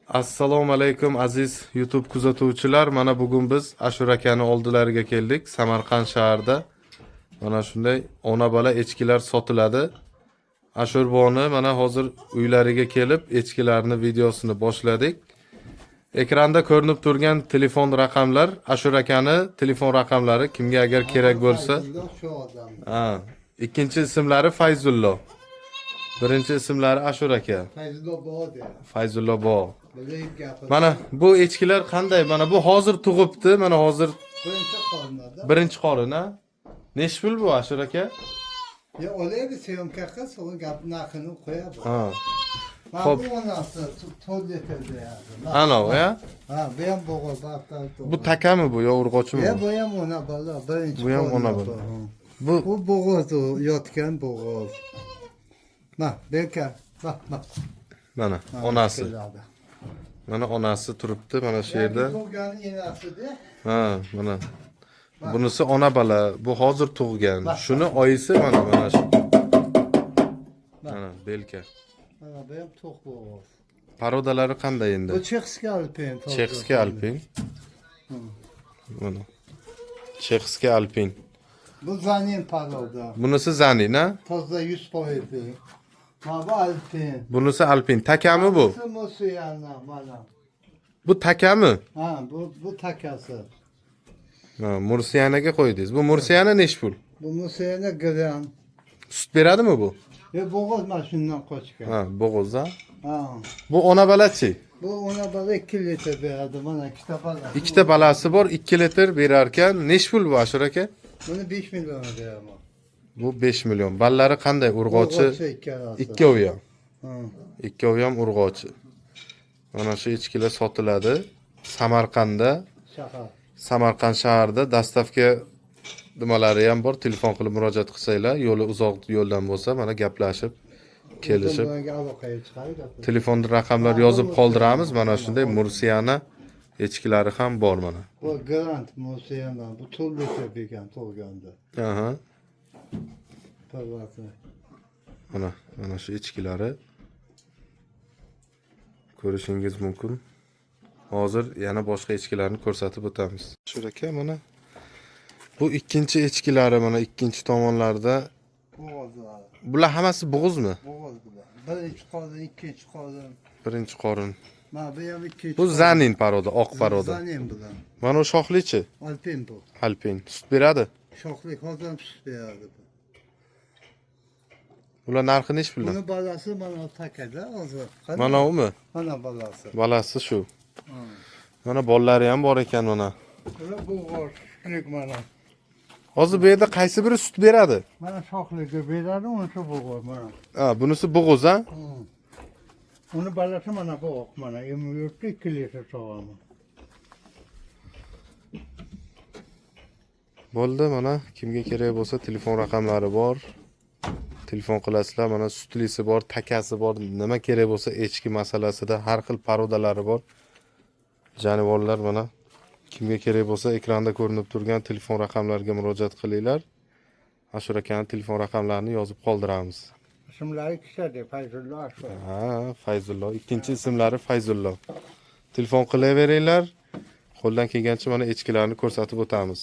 Assalomu alaykum, aziz YouTube kuzatuvchilar. Mana bugun biz Ashur akani oldilariga keldik. Samarqand shahrida. Mana shunday ona bola echkilar sotiladi. Ashurboni mana hozir uylariga kelib echkilarni videosini boshladik. Ekranda ko'rinib turgan telefon raqamlar Ashur akani telefon raqamlari, kimga agar kerak bo'lsa. Fayzullo shu odam. Ha, ikkinchi ismlari Fayzullo. Birinchi ismlari Ashur aka. Fayzullo bor deyapti. Fayzullo bo. Bilib gapir. Mana bu echkilar qanday? Mana bu hozir tug'ibdi. Mana hozir Birinchi qorinada. Birinchi qorin, ha? Nechi pul bu, Ashur aka? Ya olaydi, syomka qil, so'ng gap narxini qo'yadi. Ha. Mana Xo'p. bu onasi 4 litr deyapti. Anavi, ha? Ha, bu ham bo'g'oz, baqtar. Bu takami bu yo urg'ochimi? Ya Bu? bu ham ona bola, birinchi Bu ham qorinda ona bola. bu, ha. Bu Bu bo'g'oz, u yotgan bo'g'oz. Ma, berka, bak bak. Mana Mana onasi. keladi. Mana onasi turibdi mana shu yerda. Yangi tug'gan enasida. Ha, mana. Bunisi ona bola, bu hozir tug'gan. Bak. Shuni oyisi mana mana shu. Mana belka. Mana bu ham to'q bo'g'oz. Parodalari qanday endi? Bu Chexskiy alpin. Chexskiy alpin. Mana. Chexskiy alpin. Bu zanin paroda. Bunisi zanin, ha? Toza 100%. Mana bu alpin. Bunisi alpin. Takami bu? Bu Musuyana mana. Bu takami? Ha, bu takası. Ha, Mursiyanaga qo'ydingiz. Bu Mursiyana nechi pul? Bu Musuyana gram. Sut beradimi bu? Ve bo'g'oz mana shundan qochgan. Ha, bo'g'oz, ha. Ha. Bu ona balachi. Bu ona bala 2 litre beradi mana ikkita bala. Ikkita balasi bor, 2 litr berar ekan. Nechi pul bu, Ashur aka? Buni 5 million beraman. Bu 5 million. Ballari qanday? Urg'ochi Urg'ochi ikkalasi. ikkovi ham. Ha. Ikkovi ham urg'ochi. Mana shu echkilar sotiladi Samarqandda. Shahar. Samarqand shahrida dastavka nimalari ham bor. Telefon qilib murojaat qilsanglar, yo'li uzoq yo'ldan bo'lsa, mana gaplashib, kelishib Bunga aloqaga chiqadi. Telefon raqamlar yozib qoldiramiz. Mana shunday Mursiyana echkilari ham bor mana. Bu Grand Musuyana bu 4 litre bergan tug'ganda. Aha. Parvati. Mana mana shu echkilari ko'rishingiz mumkin. Hozir yana boshqa echkilarni ko'rsatib o'tamiz. Shu aka, mana bu ikkinchi echkilari, mana ikkinchi tomonlarida. Bo'g'ozlari. Bular hammasi bo'g'izmi? Bo'g'oz bular. Birinchi qorin, ikkinchi qorin. Birinchi qorin. Mana bu ham ikkinchi. Bu zanin paroda, oq paroda. Zanin bular. Mana u shoxlichi? Alpin bu. Alpin. Sut beradi. Shoxlik hozir ham sut beradi bu. Ular narxi nechi puldan? Buni balasi mana takada hozir. Qani? Mana umi? Mana balasi. Balasi shu. Ha. Mana bolalari ham bor ekan mana. Bular bo'g'oz, sutlik mana. Hozir bu yerda qaysi biri sut beradi? Mana shoxligi beradi, unisi bo'g'oz mana. Ha, bunisi bo'g'iz, ha? Uni balasi mana bu oq mana. Emib yuribdi, 2 litr sog'ami. Bo'ldi, mana kimga kerak bo'lsa telefon raqamlari bor. Telefon qilasizlar, mana sutlisi bor, takasi bor, nima kerak bo'lsa echki masalasida har xil parodalari bor. Jonivorlar mana kimga kerak bo'lsa ekranda ko'rinib turgan telefon raqamlariga murojaat qilinglar. Ashur akani telefon raqamlarini yozib qoldiramiz. Ismlari ikkita, Fayzullo Ashur. Ha, Fayzullo. Ikkinchi ismlari Fayzullo. Telefon qilaveringlar. Qo'ldan kelgancha mana echkilarni ko'rsatib o'tamiz.